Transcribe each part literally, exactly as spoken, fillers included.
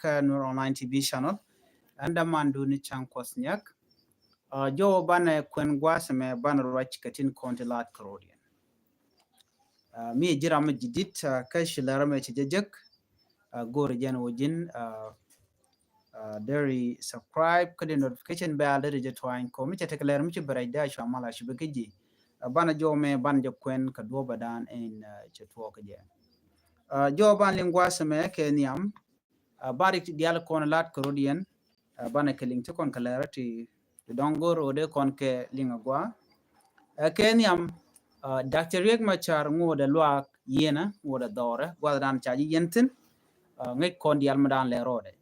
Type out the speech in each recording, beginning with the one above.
kä Nuer Online T V channel. Ɛn dämandu ni Cäŋ Kuɔth Nyak. Jɔwä banɛ kuɛn gua̱a̱th ɛmɛ banɛ ruac kɛ tin kɔn ti la̱t kɛ rɔ̱diɛn. Mi ji̱ ram mi ji̱ dit kä ci lɛr ɛmɛ ci jɛ jek. Go̱o̱r jɛn wä ji̱n deri subscribe kä di notification bell deri jɛ twany kɔ mi cɛ tek lɛr mi ci bɛ rɛc dee a cua mal a ci bɛ kä ji̱. Banɛ jɔwä mɛ banɛ jɛ kuɛn kɛ duɔ̱ɔ̱p ɛ dan in cɛ tuɔɔk kɛ jɛ. Jɔwä banɛ liŋ gua̱a̱th ɛmɛ kɛ nhiam. Banɛ ti diaal kɔn la̱t kɛ rɔ̱diɛn. Banɛ kɛ liŋ ti kɔn kɛ lɛr ti dɔ̱ŋ go̱r ɣöö dee kɔn kɛ liŋ agua. Kɛ nhiam Doctor Riek Machar ŋuɔdɛ luaak yienä ŋuɔdɛ dhɔrɛ gua̱th dan ca ji̱ yɛn thi̱n. Ŋäc kɔn diaal mi dan lɛ rɔɔdɛ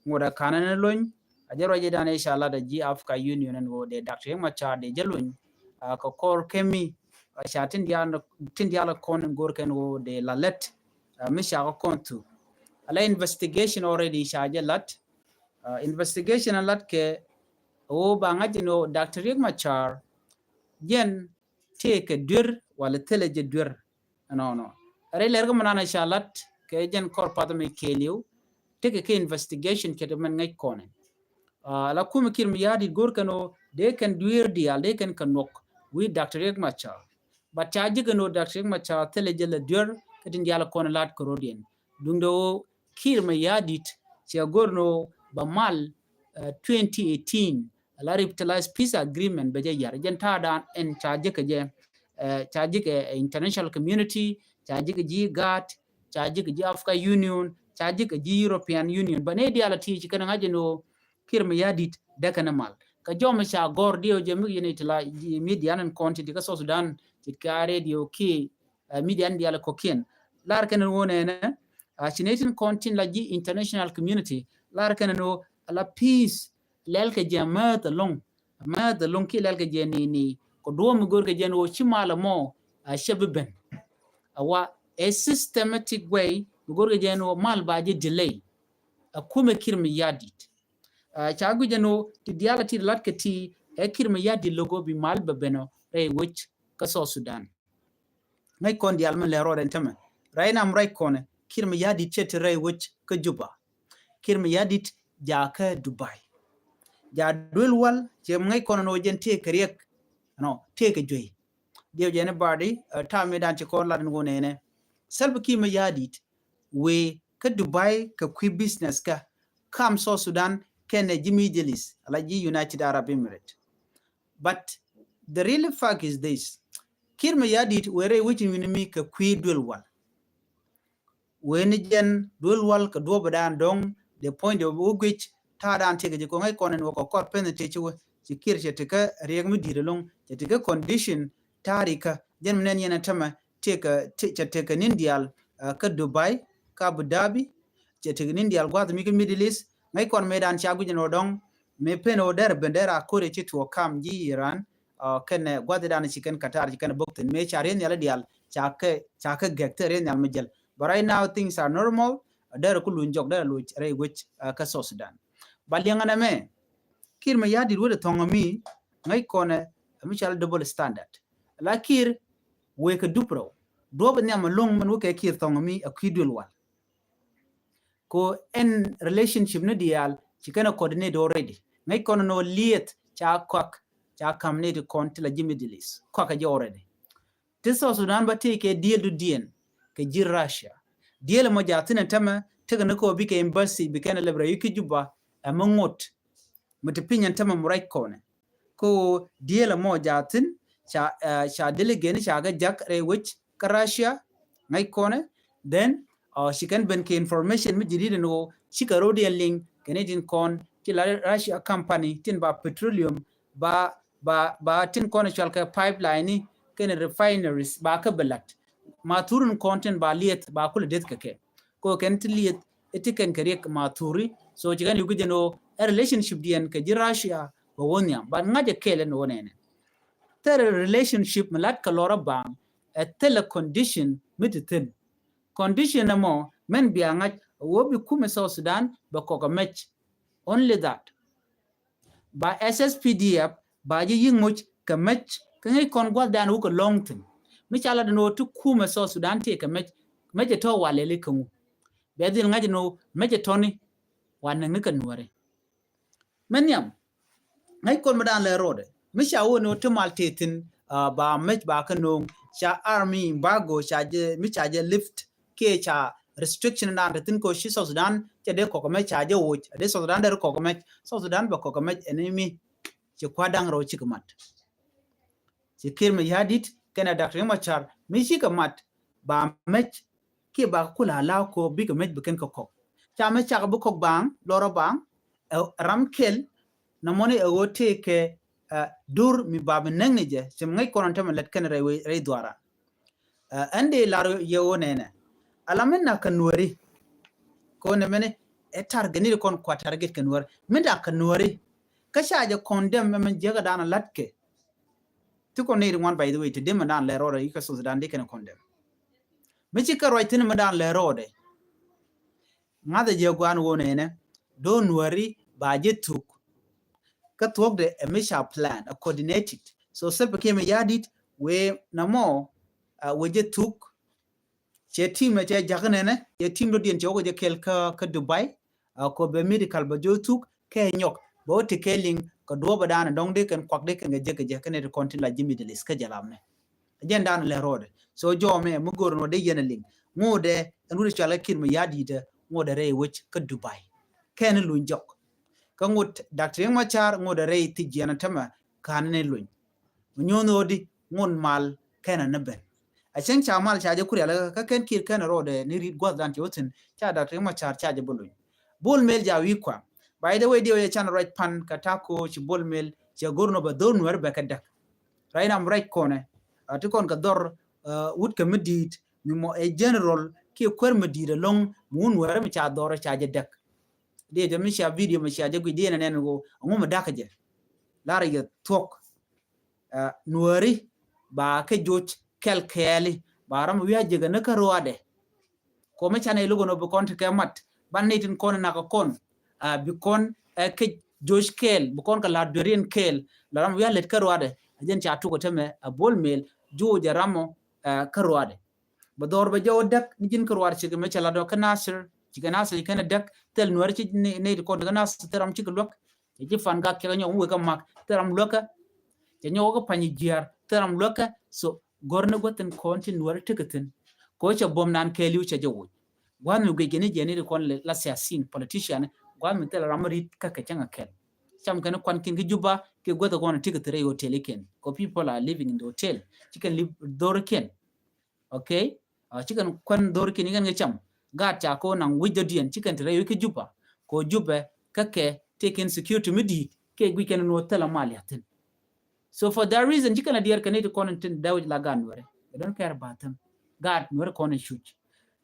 ŋuɔdɛ kanɛ ni lony. A jɛ ruac i̱ dan i̱ ca lat a ji̱ Africa Union ɛn ɣöö dee Doctor Riek Machar dee jɛ lony. Kɛ kɔr kemi ca tin diaal kɔn in go̱r kɛn ɣöö dee la lät mi ca kɛ kɔn thuk. Ala investigation already ca jɛ lat. Investigation a lat kɛ ɣöö ba ŋa̱c in ɣöö Doctor Riek Machar jɛn tëëkɛ duer wala thilɛ jɛ duer. Ɛnɔnɔ rɛy lɛr kä mɛ nan a ca lat kɛ jɛn kɔr path mi kɛɛliw. Tekɛ kɛ investigation kɛ ti mɛn ŋäc kɔnɛ. La kumɛ Kiir Mayardit go̱r kɛn ɣöö dee kɛn duer diaal dee kɛn kɛ nuɔk wi̱i̱ Doctor Riek Machar. But ca ji̱ kɛn ɣöö Doctor Riek Machar thilɛ jɛ la duer kä tin diaal kɔn la̱t kɛ rɔ̱diɛn. Duŋdɛ ɣöö Kiir Mayardit cɛ go̱r ni ɣöö ba mal twenty eighteen la revitalized peace agreement bɛ jɛ yar jɛn ta̱a̱ dan ɛn ca ji̱ kɛ jɛ ca ji̱ kɛ international community, ca ji̱ kɛ ji̱ IGAD, ca ji̱ kɛ ji̱ Africa Union, ca ji̱ kɛ ji̱ European Union. Ba ni diaal a ti ci kɛn ŋa̱c ni ɣöö Kiir Mayardit dee kɛn mal kɛ jɔm ca gɔr diɛw jɛ mi yɛn itila media ni kɔn ti ti kä South Sudan ti ka radio ki media ni diaal kɔkiɛn. Lar kɛn ɣöö nɛnɛ ci ni tin kɔn tin la ji̱ international community lar kɛn ɣöö la peace lɛl kɛ jɛ määth ɛlɔ̱ŋ. Määth ɛlɔ̱ŋ ki lɛl kɛ jɛ ni ni kɔ duɔ̱ɔ̱m mi go̱r kɛ jɛ ni ɣöö ci mal ɛmɔ a cɛ bi ben. A wa ɛ systematic way mi go̱r kɛ jɛ ni ɣöö mal ba jɛ delay. A kumɛ Kiir Mayardit. Ca guic jɛ ni ɣöö ti diaal a ti lat kɛ ti ɛ Kiir Mayardit lo̱k ɣöö bi mal bɛ ben ɔ rɛy wec kä South Sudan. Ŋäc kɔn diaal mi lɛ rɔɔdɛ ɛn tämɛ. Rɛy nam rɛy kɔnɛ Kiir Mayardit cɛ ti rɛy wec kä Juba. Kiir Mayardit jakä Dubai. Ja duel wal cɛ ŋäc kɔn ni ɣöö jɛn tëëkɛ riɛk. Nɔ tëëkɛ juey. Diɛw jɛ ni badi ta̱a̱ mi dan ci kɔn lat ni ɣöö nɛnɛ Salva Kiir Mayardit wëë kä Dubai kɛ kui̱ business kä kam South Sudan kɛnɛ ji̱ Middle East ala ji̱ United Arab Emirates. But the real fact is this. Kiir Mayardit wëë rɛy wec in wi̱ni mi kɛ kui̱ duel wal. Wëë ni jɛn duel wal kɛ duɔ̱p dan dɔ̱ŋ the point of wä guic ta̱a̱ dan tëëkɛ ji̱ kɔŋ ɛ kɔn ɛn wä kɔ kɔr pen tëë ci wä ci Kiir cɛ tikä riɛk mi di̱i̱t ɛlɔ̱ŋ cɛ tikä condition ta̱a̱ rikä jɛn mi nɛn yɛn ɛ tämɛ tëëkɛ cɛ tëëkɛ nin diaal kä Dubai kä Abu Dhabi cɛ tëëkɛ nin diaal gua̱th mi kä Middle East. Ŋäc kɔn mëë dan ca guic ɛn wä dɔ̱ŋ mëë pen wä dɛr ben dɛr a ko̱r ɛ ci tuɔɔk kam ji̱ Iran. Kɛnɛ gua̱th dan ci kɛn Qatar ci kɛn bok thin mëë ca riɛn nhial diaal ca kɛ ca kɛ gɛk thil riɛn nhial mi jɛl. But right now things are normal. Dɛr ku luny jɔk dɛr luc rɛy wec kä South Sudan. Ba liɛŋ ɛn ɛmɛ Kiir Mayardit wä di thɔŋ mi ŋäc kɔnɛ mi cal double standard. La Kiir wëë kɛ dup rɛw duɔp nhiam ɛlɔ̱ŋ mɛn wä kɛ Kiir thɔŋ mi a kui̱ duel wal. Ko ɛn relationship ni diaal ci kɛn a coordinate already. Ŋäc kɔn ni ɣöö lieth ca kɔak ca kam ni ti kɔn ti la ji̱ Middle East kɔak a jɛ already. Ti South Sudan ba tëëkɛ deal du diɛn kɛ ji̱ Russia. Deal mɔ ja thin ɛn tämɛ tekɛ ni kɛ ɣöö bikɛ embassy bikɛn a lɛp rɛy ki Juba ɛmɛ ŋot. Mi ti piny ɛn tämɛ mi ruac kɔnɛ ko deal mɔ ja thin ca ca delegate ni ca kɛ jak rɛy wec kä Russia. Ŋäc kɔnɛ then ci kɛn ben kɛ information mi jadid ni ɣöö cikɛ road yɛn liŋ kɛ ni tin kɔn ti la Russia company tin ba petroleum ba ba ba tin kɔn cual kɛ pipeline ni kɛn refineries ba kä bɛ lat. Ma thur in kɔn tin ba lieth ba kulɛ deth kɛ kɛ ko kɛn ti lieth iti kɛn kɛ riɛk ma thuri. So ci kɛn yuki jɛn ɣöö ɛ relationship diɛn kɛ ji̱ Russia bɛ wä nhiam but ŋa̱c ɛ kɛl ɛn ɣöö nɛnɛ. Thɛrɛ relationship mi lat kɛ lɔrä baŋ ɛ thilɛ condition mi ti thin. Condition ɛmɔ mɛn bia ŋa̱c ɛ wä bi kumɛ South Sudan bɛ kɔk ɛ mɛc. Only that. Ba S S P D F ba ji̱ yi̱k moc kɛ mɛc kä ŋäc kɔn gua̱thdan wä kɛ lɔ̱ŋ thi̱n. Mi ca lat ɛn ɣöö ti kumɛ South Sudan tëë kɛ mɛc mɛc ɛ tɔ̱ walɛli kä ŋu. Bia dhil ŋa̱c ni ɣöö mecɛ tɔ̱ni wa näk ni kɛ Nuääri. Mɛ nhiam ŋäc kɔn mi da̱a̱n lɛ ro̱dɛ mi ca wä ni wä ti mal tëë thi̱n, ba mec ba kä no̱o̱ŋ ca army embargo ca jɛ mi ca jɛ lift kiɛ ca restriction da̱a̱n te thi̱n kɛ wä ci South Sudan cɛ dee kɔk mec ca jɛ woc a dee South Sudan dee ri kɔk mec South Sudan bɛ kɔk mec ɛn mi ci kua̱r da̱ŋ rɛw cikɛ mat. Ci Kiir Mayardit kɛnɛ Doctor Riek Machar mi cikɛ mat ba mec kiɛ ba kula la ko bikɛ mec bi kɛn kɛ kɔk. Ca mec cakɛ bi kɔk baŋ lɔrɔ baŋ ɛ ram kɛl na mɔni ɛ ɣöö tëëkɛ ɛ dur mi ba bi näk ni jɛ cɛ mi ŋäc kɔn ɛn tämɛ lɛt kɛn rɛy wec rɛy dhuaran. Ɛ ɛn dee lar yɛ ɣöö nɛnɛ ala mi nak kɛ Nuääri. Kɔn ɛmɛni ɛ target ni di kɔn kua target kɛ Nuääri mi nak kɛ Nuääri. Kä ca jɛ condemn ɛmɛ jiäkä da̱a̱n a la̱tkɛ. Ti kɔn ni ri ŋuan by the way ti dee mi da̱a̱n lɛ rɔɔdɛ ikä South Sudan dee kɛn condemn. Mi ci kɛ ruac thi̱n mi da̱a̱n lɛ rɔɔdɛ. Ŋa̱thɛ jɛ gua̱a̱n won ɛnɛ do̱ Nuääri ba jɛ thuk. Kä thuɔ̱kdɛ ɛ mi ca plan a coordinated. So Salva Kiir Mayardit wee na mɔ wee jɛ thuk. Cɛ team ɛ cɛ jakä nɛnɛ cɛ team dɔ̱diɛn cɛ wä kɛ jɛ kɛl kä kä Dubai. Ɛ kɔ bɛ medical bɛ jɛ thuk kɛ nyɔk bɛ wä ti kɛ liŋ kɛ duɔ̱ɔ̱pɛ da̱a̱n dɔ̱ŋ dee kɛn kuak dee kɛn kɛ jek kɛ jɛ kɛn ɛ ti kɔn tin la ji̱ Middle East kä jɛ lamnɛ. Ɛ jɛn da̱a̱n lɛ rɔɔdɛ so jɔɔmɛ mi go̱o̱r nɔ dee yɛn ɛ liŋ ŋo̱o̱dɛ ɛn wut cɔal ɛ Kiir Mayardit ɛ ŋo̱o̱dɛ rɛy wec kä Dubai. Kɛn luny jɔk kä ŋot Doctor Riek Machar ŋo̱o̱dɛ rɛy thi jiɛn ɛ tämɛ ka̱n ni luny. Mi nyuɔ̱n ɣöödi ŋun mal kɛnɛ ni ben. A cäŋ ca mal ca jɛ kurial kä kɛn Kiir kɛnɛ rɔɔdɛ ni ri̱t gua̱thdan cɛ wä thi̱n ca Doctor Riek Machar ca jɛ bi luny. Bol Mel ja wi̱i̱ kua. By the way diɛ wä yɛ can ruac pan kɛ ta̱a̱ ko̱ ci Bol Mel cɛ go̱r nɔ bɛ dho̱r Nuääri bɛ kɛ däk. Ruac nam ruac kɔnɛ a ti kɔn kɛ dhɔr wut kɛ mi di̱i̱t mi mɔ ɛ general kiɛ kuer mi di̱i̱t ɛlɔ̱ŋ mi wun Nuääri mi ca dhɔr ca jɛ däk. Diɛ jɛ mi cia video mi cia jɛ guic diɛ nɛ nɛn ɣöö ɛŋu mi da̱k jɛ. Lar yɛ thuɔ̱k. Nuääri ba kɛ joc kɛl kɛɛli ba ram wi̱i̱ a jekɛ ni kä ruaadɛ. Kɔmɛ canɛ ilukɛ nɔ bi kɔn ti kɛ mat ban ni tin kɔn nak kɔn bi kɔn kɛ joc kɛɛl bi kɔn kɛ la dueriɛn kɛɛl la ram wi̱i̱ a lɛt kä ruaadɛ. A jɛn ca tukɛ tämɛ a Bol Mel joc ɛ ram mɔ kä ruaadɛ. Bɛ dhɔr bɛ jɔw däk ni ji̱n kä ruaadɛ cikɛ mɛ cɛ la dɔ kä Nasir cikɛ Nasir kɛn däk thil Nuääri ci ni ti kɔn kä Nasir thil ram cikɛ luäk. Cɛ ji̱ Pangak cɛ kɛ nyɔk mi wek kä mak thil ram luäkä. Cɛ nyɔk kä Panyijiar thil ram luäkä. So gɔr ni guäthin kɔn ci Nuääri tekɛ thi̱n. Kɔ cɛ buɔm nan kɛɛliw cɛ jɛ woc. Gua̱th mi guic kɛ ni jɛ ni ti kɔn la siasin politician gua̱th mi thil ram mi ri̱t kä kɛ cäŋ a kɛl. Cam kɛn kuan kin kä Juba kɛ guäth kɔn tekɛ thi̱n rɛy hotel ikiɛn. Kɔ people are living in the hotel. Ci kɛn live dhor ikiɛn. Okay. Ci kɛn kuan dhor ikiɛn ikɛn kɛ cam. Gaat ca kɔ naŋ wi̱c dɔ̱diɛn ci kɛn ti rɛy wi̱c kä Juba. Kɔ Juba kä kɛ tëë kɛn security mi di̱i̱t kɛ guic kɛn nuɔ thilɛ mal ya̱thin. So for that reason ci kɛn a diɛɛr kɛn iti kɔn in tin dee wi̱c la gaat Nuääri. They don't care about them. Gaat Nuääri kɔn in cuc.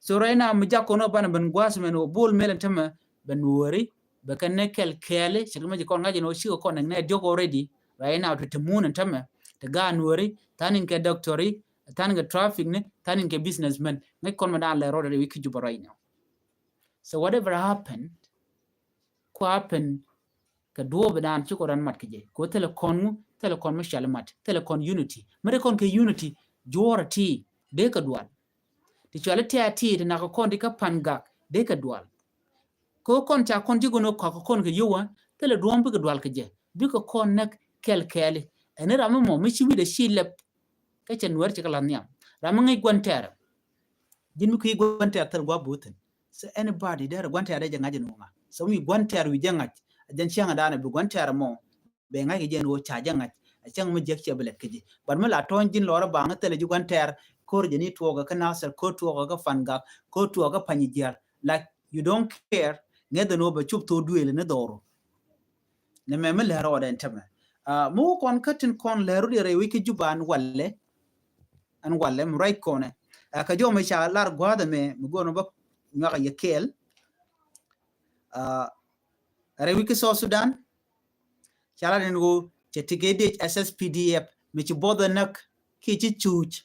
So right now mi jak kɔn ɔ banɛ ben gua̱a̱th mɛn wä Bol Mel in tämɛ ben Nuääri bɛ kɛn ni kɛl kɛɛli cɛ kɛ mɛ ci kɔn ŋa̱c in wä cikɛ kɔn in nɛ diɔk already. Right now ti ti mun in tämɛ ti gaat Nuääri tha̱a̱n in kɛ doctor-i tha̱a̱n in kɛ traffic ni tha̱a̱n in kɛ businessman ŋäc kɔn mɛ da̱a̱n lɛ rɔɔdɛ wi̱i̱ kä Juba right now. So whatever happened ku happen kɛ duɔɔp dan ci kɔ ran mat kɛ jɛ kɛ thilɛ kɔn ŋu thilɛ kɔn mi cɔal mat thilɛ kɔn unity. Mi ri kɔn kɛ unity juɔrɛ ti dee kɛ dual. Ti cɔal ti a ti ti nak kɔn ti kä Pangak dee kɛ dual. Kɛ kɔn ca kɔn ci gɔn kɔk kɔn kɛ yiowa thilɛ duɔm bikɛ dual kɛ jɛ bikɛ kɔn näk kɛl kɛɛli. Ɛn ni ram mi mɔ mi ci wi̱dɛ ci lɛp. Kä cɛ Nuäär cɛ kɛ lath nhiam ram mi ŋäc gua̱n tɛɛr. Ji̱n mi kui̱ gua̱n tɛɛr thil gua̱ buuthin. So anybody derɛ gua̱n tɛɛr dee jɛ ŋa̱c in wä ŋa so mi gua̱n tɛɛr wi̱c jɛ ŋa̱c. A jɛn ciaŋ a daanɛ bi gua̱n tɛɛr mɔ bɛ ŋa̱c kɛ jɛn wä ca jɛ ŋa̱c. A ciaŋ mi jiäk cɛ bi lɛt kɛ ji̱ but mi la tɔ̱ɔ̱ny ji̱n lɔrä baŋ thilɛ ji̱ gua̱n tɛɛr. Ko̱r jɛ ni tuɔɔkä kä Nasir ko̱r tuɔɔkä kä Pangak ko̱r tuɔɔkä kä Panyijiar. Like you don't care. Ŋäth in wä bɛ cup thok duëël ni dhɔru. Nɛ mɛ mi lɛr rɔɔdɛ ɛn tämɛ. Mi wä kɔn kä tin kɔn lɛr rɔɔdɛ rɛy wec kä Juba ɛn walɛ. Ɛn walɛ mi ruac kɔnɛ. Kä jɔw mi ca lar gua̱a̱th ɛmɛ mi go̱o̱n bä nyuak a yɛ kɛɛl. Rɛy wec kä South Sudan. Ca lar ɛn ɣöö cɛ ti kɛ dec S S P D F mi ci buɔth ɛ näk kiɛ ci cuuc.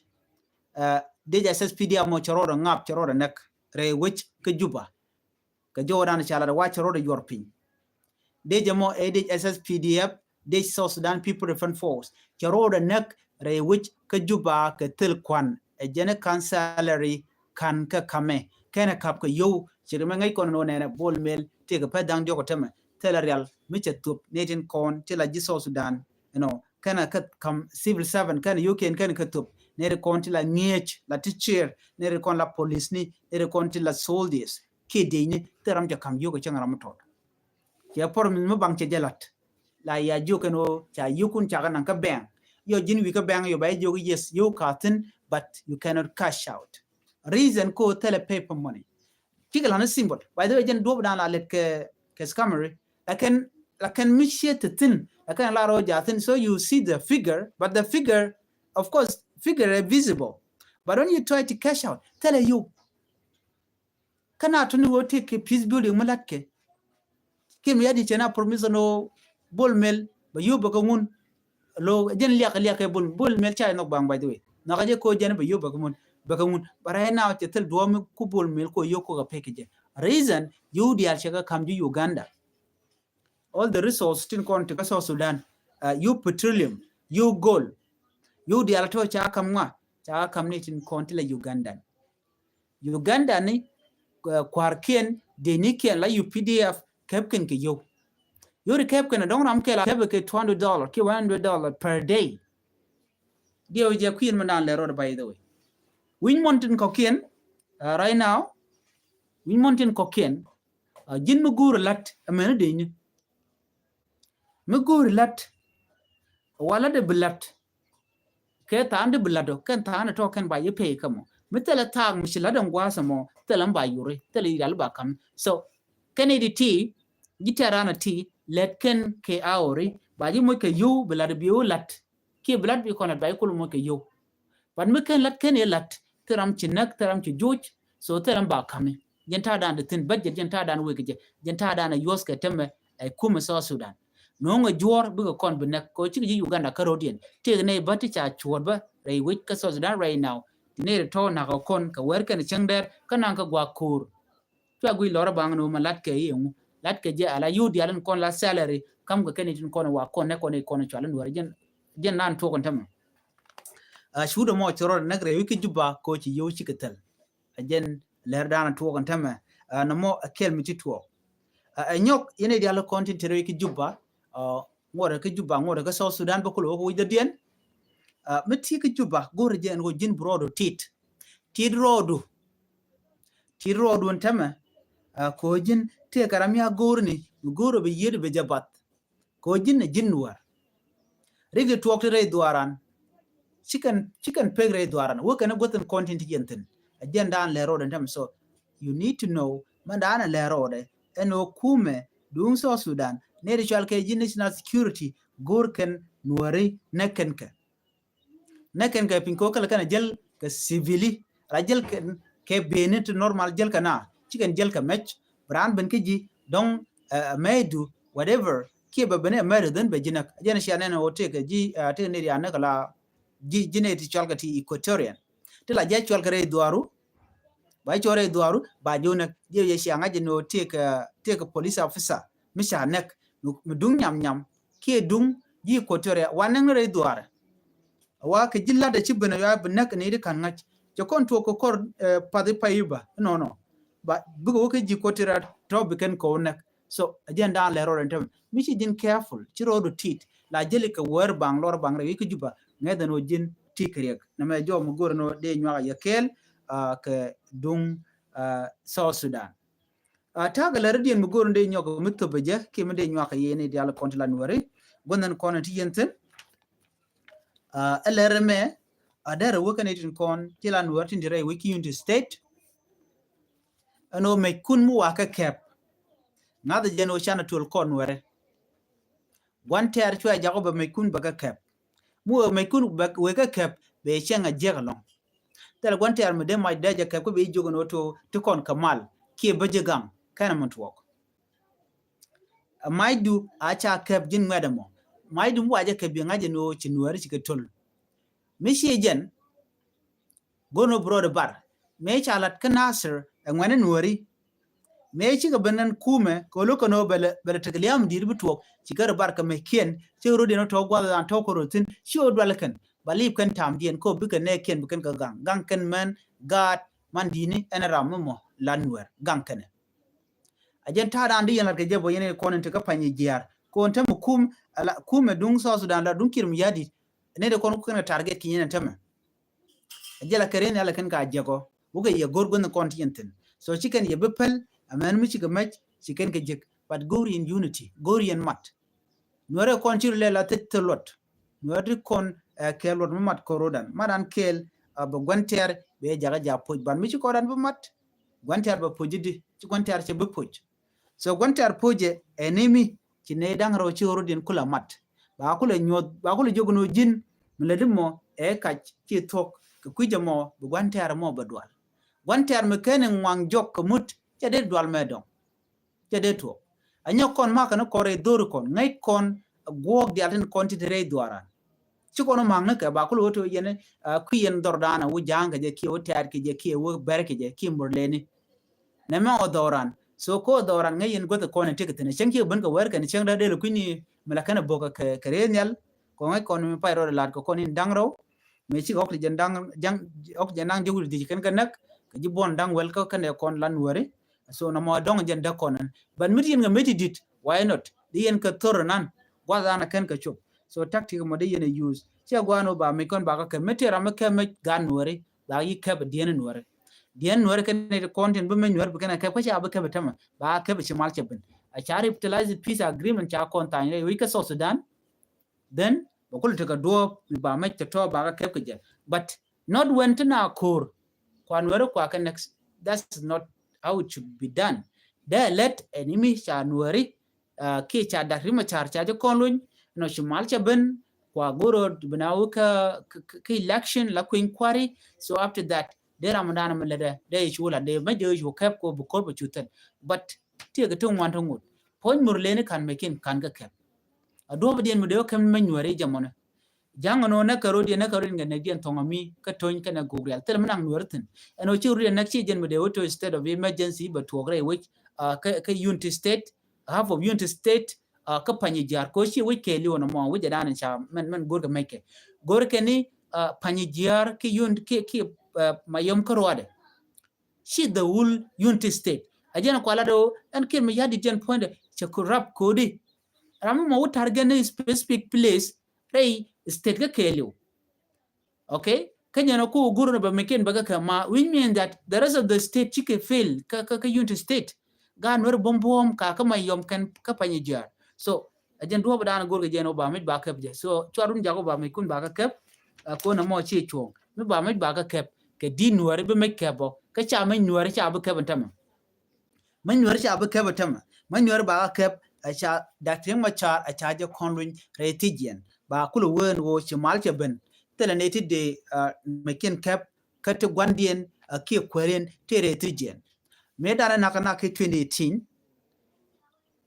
Dec S S P D F mɔ cɛ rɔɔdɛ ŋap cɛ rɔɔdɛ näk rɛy wec kä Juba. Kɛ jɔwdan ca lat wa̱c cɛ rɔɔdɛ yuɔr piny. Dec ɛmɔ ɛ dec S S P D F, dec South Sudan People Defense Force. Cɛ rɔɔdɛ näk rɛy wec kä Juba kɛ thil kuan ɛ jɛn ɛ ka̱n salary ka̱n kä kamɛ kɛnɛ kap kɛ yow Ci ri mɛ ŋäc kɔn ni wä nɛnɛ Bol Mel tëëkɛ pɛth da̱ŋ diɔk ɔ tämɛ thilɛ rial mi cɛ thuɔp ni tin kɔn ti la ji̱ South Sudan. You know, kɛnɛ kä kam civil servant kɛnɛ yio̱kiɛn kɛnɛ kä thuɔp ni ri kɔn ti la ŋi̱eec la ti cier ni ri kɔn la police ni ni ri kɔn ti la soldiers kiɛ diecni thil ram cɛ kam yio̱k ɛ cäŋ ram mi tɔt. Cɛ pɔr mi mi baŋ cɛ jɛ lat. La ya jiök kɛn ɣöö ca yio̱kun ca kɛ naŋ kä bank. Yɔ ji̱n wi̱i̱ kä bank yɔ ba yɛ jiök yes yio̱k ka thi̱n, but you cannot cash out. Reason ko thilɛ paper money. Cikɛ lan ni symbol. By the way, jɛn duɔp dan la lɛt kɛ kɛ scammer. Lakin lakin mi ciɛ ti thi̱n lakin la rɔ ja thi̱n. So you see the figure, but the figure, of course, figure is visible. But when you try to cash out, thilɛ yio̱k. Kä na tuni wä ti kɛ peace building mi lat kɛ. Kim ya di cɛ na promise no Bol Mel ba yio̱k bä kä ŋun. Lo jɛn liak liak kɛ Bol, Bol Mel ca inɔ baŋ, by the way. Na ka jɛ ko jɛn ba yio̱k bä kä ŋun, bä kä ŋun. But right now cɛ thil duɔmi ku Bol Mel ko yio̱k ko ka pek kɛ jɛ. Reason, yio̱k diaal cɛ kä kam ji̱ Uganda. All the resource tin kɔn ti kä South Sudan, uh, yio̱k petroleum, yio̱k gold, yio̱k diaal tɔ ca kam ŋua, ca kam ni tin kɔn ti la Ugandan. Uganda ni, uh, kua̱rkiɛn, denikiɛn la U P D F kɛp kɛn kɛ yio̱k. Yio̱k ri kɛp kɛn a dɔŋ ram kɛ la kɛp kɛ two hundred dollar kiɛ one hundred dollar per day. Diɛ wä jɛ kui̱n mi dan lɛ rɔd, by the way. Wi̱ny mɔn tin kɔkiɛn, uh, right now, wi̱ny mɔn tin kɔkiɛn, uh, ji̱n mi go̱o̱r lat a mɛn a deni. Mi go̱o̱ri lat, wa lat ɛ bi lat. Kɛ tha̱a̱ŋ di bi lat ɔ, kɛn tha̱a̱ŋ di tɔ kɛn ba yi pay kä mɔ. Mi thilɛ tha̱a̱ŋ mi ci lat ɛn gua̱a̱th ɛmɔ, thilɛ mi ba yuri, thilɛ yi ral ba kam. So kɛn idi ti, ji̱ tɛ̈r ran a ti, lɛt kɛn kɛ a ori, ba ji̱ moc kɛ yio̱w bi lat bi wä lat. Kiɛ bi lat bi kɔn lat ba ji̱ kul moc kɛ yio̱w. But mi ken lat ken yɛ lat, thil ram ci näk, thil ram ci juc, so thil ram ba kami. Jɛn ta̱a̱ dan di thin budget, jɛn ta̱a̱ dan wek jɛ, jɛn ta̱a̱ dan a yuɔth kɛ tämɛ, ɛ kumɛ South Sudan. No̱o̱ŋ ɛ juɔ̱ɔ̱r bikɛ kɔn bi näk, kɛ cikɛ ji̱ Uganda kä ro̱diɛn. Tëëk nɛy bä ti ca cuɔ̱ɔ̱r bä rɛy wec kä South Sudan right now. Ti nɛy ri tɔ̱ nakä kɔn kɛ wɛr kɛn cäŋ dɛr kä naŋ kä gua̱a̱k ko̱o̱r. Cua guic lɔrä baŋ ni wä ma lat kɛ i̱ ɛŋu. Lat kɛ jɛ ala yio̱w diaal in kɔn la salary, kam kɛ kɛn itin kɔn wa kɔn nɛ kɔn i̱ kɔn i̱ cual in wär jɛn, jɛn nan tuɔk in tämɛ. A cuudɛ mɔ ci rɔɔdɛ näk rɛy wi̱c kä Juba kɛ ɣöö ci yio̱w cikɛ thil. A jɛn lɛr dan tuɔk in tämɛ. A nɔmɔ a kɛl mi ci tuɔk. A ɛ nyɔk yɛn i̱ diaal kɔn tin te rɛy wi̱c kä Juba. A ŋuɔrɛ kä Juba, ŋuɔrɛ kä South Sudan bä kulɛ wä kɛ wi̱c dɔ̱diɛn. A mi ti kä Juba go̱rɛ jɛ ɛn ɣöö ji̱n bi rɔɔdu tit. Tit rɔɔdu. Tit rɔɔdu ɛn tämɛ. A kɛ ɣöö ji̱n tëëkɛ ram ya go̱o̱rni, mi go̱o̱rɛ bi yiet bi jɛ bath. Kɛ ɣöö ji̱n ɛ ji̱n Nuäär. Rik di tuɔɔk ti rɛy dhuaaran. Ci kɛn, ci kɛn pek rɛy dhuaaran. Wä kɛn ɛ guäth in kɔn tin ti yɛn thi̱n. A jɛn daan lɛ rɔɔd ɛn tämɛ. So you need to know, mɛn daan ɛ lɛ rɔɔdɛ ɛn ɣöö kumɛ duŋ South Sudan, nɛy ti cual kɛ ji̱ national security, go̱o̱r kɛn Nuääri näk kɛn kɛ. Näk kɛn kɛ piny kɛ ɣöö kɛl kɛn a jäl kɛ civili, ra jäl kɛn kɛ beni ti normal jäl kɛ na, ci kɛn jäl kɛ mɛc, bi raan ben kä ji̱ dɔ̱ŋ, ɛ, mɛydu, whatever, kiɛ bɛ ben ɛ mɛydu dhän bɛ ji̱ näk. Jɛn cia nɛn ɣöö tëëkɛ ji̱, ɛ, tëëkɛ nɛy ti a näk la ji̱, ji̱ nɛy ti cual kɛ ti Equatorian. Ti la ji̱ cual kɛ rɛy dhuaaru, ba cual rɛy dhuaaru, ba ji̱ wä näk, ji̱ wä jɛ cia ŋa̱c jɛ ni ɣöö tëëkɛ, tëëkɛ police officer mi ca näk, mi, mi duŋ nyam nyam, kiɛ duŋ ji̱ Equatoria, wa näk ni rɛy dhuaarɛ. Wa kɛ ji̱ lat ɛ ci ben ɛ yua bi näk ni di ka̱n ŋa̱c. Cɛ kɔn tuɔk kɛ kɔr, ɛ, pathi pay i̱ ba, nɔnɔ. Ba, bikɛ wä kä ji̱ Equatoria tɔ bi kɛn kɛ wä näk. So, a jɛn daan lɛ rɔɔdɛ ɛn tämɛ. Mi ci ji̱n careful, ci rɔɔdu tit. La jäli kɛ wäär baŋ lɔr baŋ rɛy wi̱c kä Juba, ŋäth ɛn ɣöö ji̱n ti kɛ riɛk. Nɛmɛ jɔw mi go̱r ɛn ɣöö dee nyuak a yɛ kɛɛl, a, kɛ duŋ, a, South Sudan. A, ta̱a̱ kɛ lɛr diɛn mi go̱r ɛn dee nyuak mi thop ɛ jɛ, kiɛ mi dee nyuak kɛ yɛ ni diaal kɔn ti la Nuääri. Gua̱n ɛn kɔn ɛn ti yɛn thi̱n. A, ɛ lɛr ɛmɛ, a, derɛ wä kɛn itin kɔn ti la Nuäär tin ti rɛy wec ki Unity State. Ɛn ɣöö mɛckun mi wa kɛ kɛp. Ŋa̱th jɛn ɣöö canɛ tuɔl kɔn Nuäärɛ. Gua̱n tɛɛr cua jak ɣöö bɛ mɛckun bɛ kɛ kɛp. Mi wee mɛckun bɛ wee kɛ kɛp bɛ cɛŋ a jiäk ɛlɔ̱ŋ. Thilɛ gua̱n tɛɛr mi dee mac dee jɛ kɛp kä bɛ jiök ɛn ɣöö to ti kɔn kɛ mal kiɛ bä ji̱ gaŋ kɛnɛ mi tuɔɔk. Ɛ macdu a ca kɛp ji̱n ŋuɛ̈t ɛmɔ. Macdu mi wa jɛ kɛp bi ŋa̱c ɛn ɣöö ci Nuääri ci kɛ töl. Mi ci jɛn go̱n ɣöö bi rɔɔdɛ bar. Mëë ca lat kä Nasir ɛ ŋuɛ̈ni Nuääri. Mëë cikɛ ben ɛn kumɛ kɛ lo̱k kɛn ɣöö bɛ lɛ, bɛ lɛ tek lia̱a̱m di̱i̱t bi tuɔɔk. Ci kɛ rɔ bar kɛ mɛckiɛn, cikɛ rɔ̱diɛn ɣöö tɔ̱ gua̱th an tɔ̱ kɛ rɔ thi̱n, ci ɣöö dual kɛn. Ba lip kɛn ta̱a̱mdiɛn kɛ ɣöö bikɛ nɛɛkiɛn bi kɛn kɛ gaŋ. Gaŋ kɛn mɛn gaat man di̱i̱ni ɛn ram mi mɔ la Nuäär. Gaŋ kɛnɛ. A jɛn ta̱a̱ dan di yɛn lat kɛ jɛ bɔ yɛn kɔn in ti kä Panyijiar. Kɔn tämɛ kum, ala, kum ɛ duŋ South Sudan la duŋ Kiir Mayardit. Nɛ de kɔn ku kɛn kɛ target ki yɛn tämɛ. A jɛ la kɛ ren ala kɛn ka jɛ kɔ. Wukɛ yɛ go̱r guänh kɔn ti yɛn thin. So ci kɛn yɛ bi päl, a mɛn mi ci kɛ mɛc, ci kɛn kɛ jek. But go̱r yɛn unity, go̱r yɛn mat. Nuɛrɛ kɔn ci ru lɛ la thil thil luɔt. Nuɛr ti kɔn, eh, kɛɛl luɔt mi mat kɔrodan. Mat an kɛɛl, eh, bɛ gua̱n tɛɛr, bɛ jakä ja poc. Ban mi ci kɔrodan bi mat. Gua̱n tɛɛr bɛ poc di, ci gua̱n tɛɛr cɛ bi poc. So gua̱n tɛɛr poc jɛ, ɛ ni mi, ci nɛ da̱ŋ rɛw ci ɣɔrɔ din kula mat. Ba kula nyuɔth, ba kula jok ni ji̱n, mi lɛ di mɔ, ɛ kac, ci thuɔk, kɛ kui̱ jɛ mɔ, bi gua̱n tɛɛr mɔ bɛ dual. Gua̱n tɛɛr mi kɛn in ŋuaŋ jɔk kɛ mut, cɛ dee dual mɛ dɔŋ. Cɛ dee tuɔk. A nyɔk kɔn makä ni kɔn rɛy dhori kɔn, ŋäc kɔn, a guɔɔk dial tin kɔn ti ti rɛy dhuaran. Ci kɔn ma̱a̱ŋ ni kɛ ba kul wä to yɛn, a, kui̱ yɛn dhɔr da̱a̱n a wä ja̱a̱ŋ kɛ jɛ kiɛ wä tɛɛt kɛ jɛ kiɛ wä bɛr kɛ jɛ kiɛ mur leni. Nɛ mɛ ɔ dhɔran. So ko dhɔran ŋäc yɛn guäth kɔn in ti kɛ thin. Cäŋ kiɛ ben kɛ wɛr kɛn cäŋ da del kui̱ni mi la kɛn a bok kɛ, kɛ rɛy nhial. Kɔn ŋäc kɔn mi pay rɔɔd lat kɛ kɔn in da̱ŋ rɛw. Mëë cik oxygen da̱ŋ, ja̱ŋ, oxygen da̱ŋ ji̱ wut dhiec kɛn kɛ näk, kɛ ji̱ buɔn da̱ŋ wɛl kä kɛn ɛ kɔn lan wääri. So nɔmɔ dɔ̱ŋ jɛn däk kɔn ɛn. But mi ti yɛn kɛ mi ti dit, why not? Di yɛn kɛ thor nan, guath an a kɛn kɛ cop. So tactic mɔ di yɛn ɛ use. Cɛ gua̱a̱n wä ba mi kɔn ba kä kɛ mi ti ram mi kɛ mi gan wääri, ba yi kɛp diɛn wääri. Diɛn wääri kɛn ɛ kɔn tin bi mi wääri bi kɛn ɛ kɛp, kä ca bi kɛp tämɛ, ba kɛp ci mal cɛ ben. A ca revitalize peace agreement ca kɔn thany rɛ, wi̱c kä South Sudan. Then bɛ kul tekɛ duɔɔp mi ba mec tɔ̱tɔ̱ ba kä kɛp kɛ jɛ. But not when ti na ko̱r kua nuɛri kua kɛ next. That's not how it should be done. Dee lɛt ɛn imi ca nuɛri, uh, kiɛ ca Doctor Riek Machar ca jɛ kɔn luny. Nɔ ci mal ca ben kua go̱r rɔ bi na wä kä, kä, kä election la kui̱ny kuari. So after that dee ram dan mi lɛ dee, dee cu la dee mec dee cu kɛp ko bi ko̱r bɛ cu thil. But tiɛ kɛ ti ŋuan ti ŋut. Puɔ̱ny mur leni kan mɛ kin kan kɛ kɛp. A duɔ̱p diɛn mi dee wä kɛm mɛ nyuɛri jɛ mɔnɛ. Ja̱ŋ nɔ nɛ kɛ rot diɛn nɛ kɛ rot diɛn kɛ nɛ diɛn thɔŋ ami kä töny kɛnɛ gok rial. Thil mi naŋ nuɛri thin. Ɛn ɔ ci rot diɛn nɛ ci jɛn mi dee wä to state of emergency bɛ tuɔk rɛy wec, uh, kä, kä Unity State, half of Unity State, uh, kä Panyijiar ko ci wec kɛɛliw nɔ mɔ wec jɛ dan ca mɛn, mɛn go̱r kɛ mɛc kɛ. Go̱r kɛ ni, uh, Panyijiar ki Unity ki, ki, uh, Mayom kä ruadɛ. Ci the whole Unity State. A jɛn kuala do ɛn Kiir Mayardit jɛn puɔ̱nydɛ cɛ ku rap kodi. Ram mɔ wä target ni specific place rɛy state kä kɛɛliw. Okay? Kä jɛn ku guru ni bɛ mi kin bɛ kä kɛ ma, which means that the rest of the state cikɛ fail kä, kä, kä Unity State. Gan wɛr buɔm buɔm ka kä Mayom kɛn kä Panyijiar. So a jɛn duɔp dan go̱r kɛ jɛn wä ba mic ba kɛp jɛ. So cuarun jak wä ba mic kun ba kä kɛp. A kon a mɔ ci cuɔŋ mi ba mic ba kä kɛp kɛ di nuɛri bi mic kɛp bɔ kä ca mic nuɛri ca bi kɛp in tämɛ. Mic nuɛri ca bi kɛp in tämɛ. Mic nuɛri ba kä kɛp a ca Doctor Riek Machar a ca jɛ kɔn luny rɛy thijiɛn ba kulɛ wen wo ci mal cɛ ben. Thilɛ ni ti dee, uh, mic kin kɛp kä ti guandiɛn a kiɛ kuɛriɛn ti rɛy thijiɛn. Mëë danɛ nak nak ki twenty eighteen.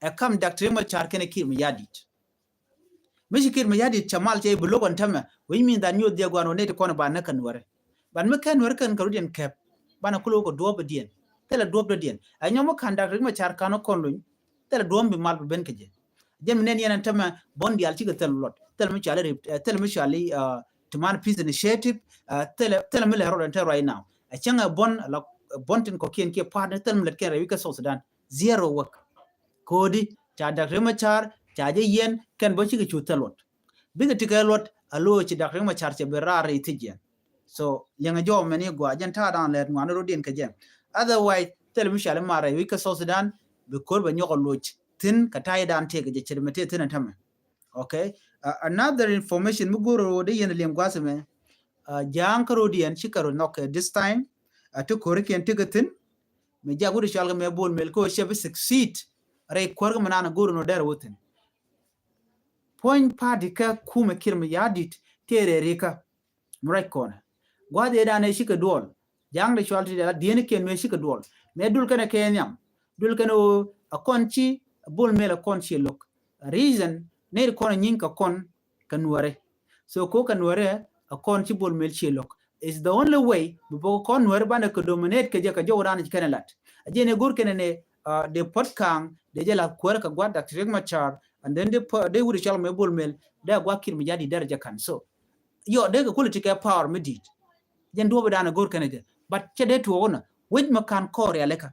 Ɛ kam Doctor Riek Machar kɛnɛ Kiir Mayardit. Mi ci Kiir Mayardit ca mal cɛ bi lo̱k ɛn tämɛ, which means that nyuɔth diɛ guan wä nɛy ti kɔn ba näk kɛ nuɛri. Ban mi kɛ nuɛri kɛn kɛ rut yɛn kɛp, banɛ kulɛ wä kɛ duɔ̱ɔ̱p diɛn. Thilɛ duɔ̱ɔ̱p dɔ̱diɛn. Ɛ nyɔm mi ka̱n Doctor Riek Machar ka̱n wä kɔn luny. Thilɛ duɔ̱ɔ̱p bi mal bi ben kɛ jɛ. Jɛ mi nɛn yɛn ɛn tämɛ buɔ̱n diaal cikɛ thil luɔt. Thilɛ mi cɔali rip, eh, thilɛ mi cɔali, uh, Tumaini Peace Initiative, uh, thilɛ, thilɛ mi lɛ rɔɔd ɛn te right now. Ɛ cäŋ ɛ buɔ̱n, ɛ la, ɛ buɔ̱n tin kɔ̱kiɛn kiɛ partner, thilɛ mi lät kɛn rɛy wi̱c kä South Sudan. Zero work. Kodi ca Doctor Riek Machar ca jɛ yɛn kɛn bä cikɛ cu thil luɔt. Bikɛ tikɛ luɔt a lo̱o̱ ci Doctor Riek Machar cɛ bi raar rɛy thijiɛn. So liɛŋɛ jɔw mɛn i̱ gɔaa jɛn ta̱a̱ da̱a̱n lɛɛt ŋuan rot diɛn kɛ jɛ. Otherwise thil mi cɔali mar rɛy wi̱c kä South Sudan bi ko̱r bɛ nyɔk a loc thi̱n kɛ ta̱a̱ i̱ da̱a̱n tëëk kɛ jɛ ce̱t mɛ tëë thi̱n ɛ tämɛ. Okay. Uh, another information mi go̱o̱r rot dee yɛn liɛŋ gua̱a̱th mɛ. Uh, ja̱a̱ŋ kä rot diɛn cikɛ rot nhɔk kɛ this time. Uh, ti ko̱rikiɛn tikɛ thi̱n. Mi jak wut i̱ cɔal kɛ mɛ Bol Mel kä cɛ bi succeed rɛy kuäär kä mi naan a go̱o̱r in wä dɛr wä thi̱n. Puɔ̱ny party kä kumɛ Kiir Mayardit tëë rɛɛ rikä. Mi ruac kɔnɛ gua̱a̱th ëë danɛ cikɛ duɔl. Ja̱a̱ŋ de cɔal ti dee la dieen ikiɛn nuee cikɛ duɔl. Mɛ dul kɛnɛ kɛ nhiam dul kɛnɛ ɣöö a kɔn ci Bol Mel a kɔn ci lo̱k. Reason nɛy ti kɔn a nyi̱ŋ kɛ kɔn kɛ nuɔrɛ. So ko kɛ nuɔrɛ a kɔn ci Bol Mel ci lo̱k. Is the only way bi bok kɔn nuɛri banɛ kɛ dominate kɛ jɛ kɛ jɔw ran ci kɛnɛ lat. A jɛ ni go̱r kɛnɛ ni, uh, de puɔt kaŋ de jɛ la kuɛr kɛ gua̱t Doctor Riek Machar and then de puɔt de wut cɔl mɛ Bol Mel de gua̱t Kiir Mayardit dɛr jɛ kan. So yɔ de kɛ kulɛ ti kɛ power mi dit. Jɛn duɔp dan go̱r kɛnɛ jɛ but cɛ de tuɔk na wec mɛ kan kɔr ya lɛ ka.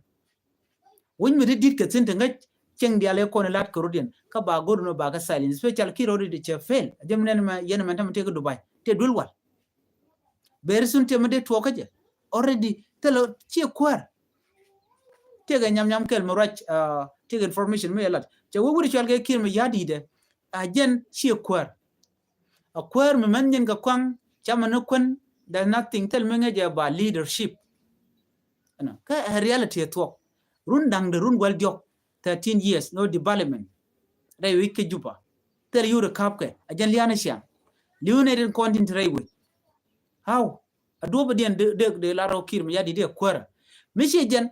Wec mi ti dit kɛ thin ti ŋäc cieŋ diaal ɛ kɔn lat kɛ rot yɛn. Kä ba go̱r nɔ ba kɛ silence. Special Kiir already cɛ fail. A jɛ mi nɛn mɛ yɛn mɛ tɛmɛ tëë kɛ Dubai. Tëë duel wal. Very soon tëë mi dee tuɔɔk kä jɛ. Already thilɛ ciɛ kuäär. Tëë kɛ nyam nyam kɛl mi ruac, uh, tëë kɛ information mi yɛ lat. Cɛ wec wut cual kɛ Kiir mi ya̱ di̱i̱dɛ. A jɛn ciɛ kuäär. A kuäär mi mɛn nyin kɛ kuaŋ, camɛ ni kuän, there's nothing, thil mi ŋäcɛ ba leadership. Ɛnɔ, kä ɛ reality ɛ thuɔk. Run da̱ŋ de run gual diɔk, thirteen years, no development. Rɛy wec kä Juba. Thil yur ɛ ka̱pkɛ, a jɛn lia̱a̱n ɛ ciaŋ. Li̱w nɛ rin kɔn tin ti rɛy wec. How? A duɔpä diɛn de, de, de lar ɔ Kiir mi ya̱ di̱t ɛ kuäärä. Mi ci jɛn,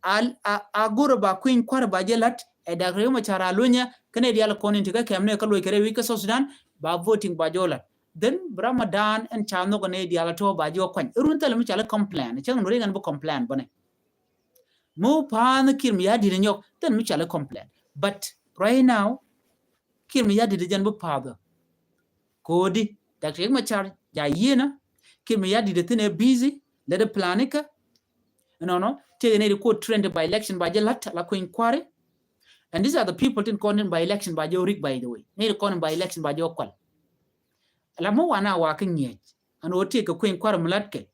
a, a, a go̱rä ba kui̱ny kua̱rä ba jɛ la̱t, ɛ Dak Riek Machar a lunyɛ, kä nɛ diaal kɔn in ti kä kɛm nɛ kä loc kɛ rɛy wi̱c kä South Sudan, ba voting ba jɛ ɔ la̱t. Then, bi Ramadan ɛn ca nhɔk nɛ diaal tɔ ba jɛ ɔ kuany. Run thilɛ mi ca lɛ complain, cäŋ Nuɛr in bi complain bä nɛ. Mi wä pa̱a̱n Kiir mi ya̱ di̱t ɛ nyɔk, thilɛ mi ca lɛ complain. But right now, Kiir mi ya̱ di̱t ɛ jɛn bi pa̱a̱th ɔ. Ko̱di, Dak Riek Machar, ja yieenä, Kiir mi ya̱ di̱t ɛ thin ɛ busy, lɛ di plan ikä. Ɛnɔnɔ, tëë nɛ di ko̱ trend by election ba jɛ la̱t, la kui̱ny kua̱ri. And these are the people tin kɔn tin by election ba jɛ ɔ rig, by the way. Nɛ di kɔn by election ba jɛ ɔ kual. La mi wan a wa kä ŋi̱eec. Ɛn ɣöö tëë kɛ kui̱ny kua̱ri mi la̱t kɛ.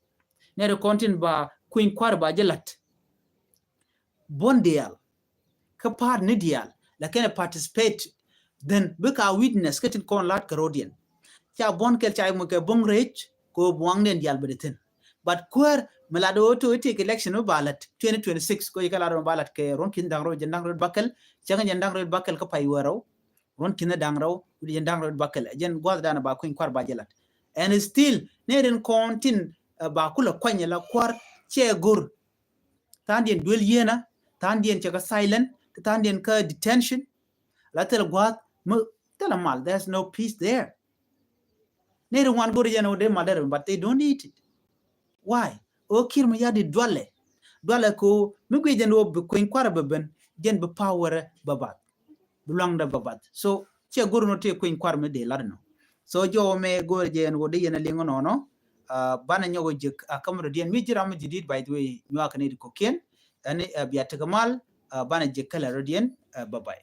Nɛ di kɔn tin ba kui̱ny kua̱ri ba jɛ la̱t. Buɔ̱n diaal. Kä part ni diaal. Lakin ɛ participate. Then bikɛ a witness kä tin kɔn la̱t kɛ rot yɛn. Ca buɔ̱n kɛl ca mɔ kɛ buɔ̱n rɛc kɛ ɣöö buɔ̱n nɛn diaal bɛ di thin. But kuäär mi lat ɣöö tëë tëë kɛ election mi ba la̱t twenty twenty-six kɛ ɣöö yɛ kɛ lat mi ba la̱t kɛ ruɔ̱n ki̱n da̱ŋ rɛw jɛn da̱ŋ rɛw bäkɛl. Cäŋ jɛn da̱ŋ rɛw bäkɛl kä pay wä rɛw. Ruɔ̱n ki̱n da̱ŋ rɛw wi̱cdɛ jɛn da̱ŋ rɛw bäkɛl. Jɛn gua̱th danɛ ba kui̱ny kua̱r ba jɛ la̱t. And still nɛ rin kɔn tin, uh, ba kulɛ kuany la kua̱r cɛ go̱r. Tha̱a̱ŋdiɛn duel yieenä, tha̱a̱ŋdiɛn cɛ kä silent, tha̱a̱ŋdiɛn kä detention. La thil gua̱th mi thil a mal, there's no peace there. Nɛ rin wan go̱r jɛn ɣöö dee mal dee rɛ, but they don't need it. Why? Ɣöö Kiir mi ya̱ di̱t dualɛ. Dualɛ kɛ ɣöö mi guic jɛn ɣöö bi kui̱ny kua̱rä bɛ ben, jɛn bi power bɛ bath. Bi luaŋdɛ bɛ bath. So ciɛ go̱r nɔ tëë kui̱ny kua̱rä mi dee lat nɔ. So jɔwä mɛ go̱r jɛn ɣöö dee yɛn a liŋ nɔnɔ. Uh, banɛ nyɔk jek a käm rɔ diɛn mi ji̱ ram mi ji̱ di̱t, by the way, nyuak ni di kɔkiɛn. Ɛn, uh, bia tekɛ mal, uh, banɛ jek kɛlɛ rɔ diɛn, uh, bye bye.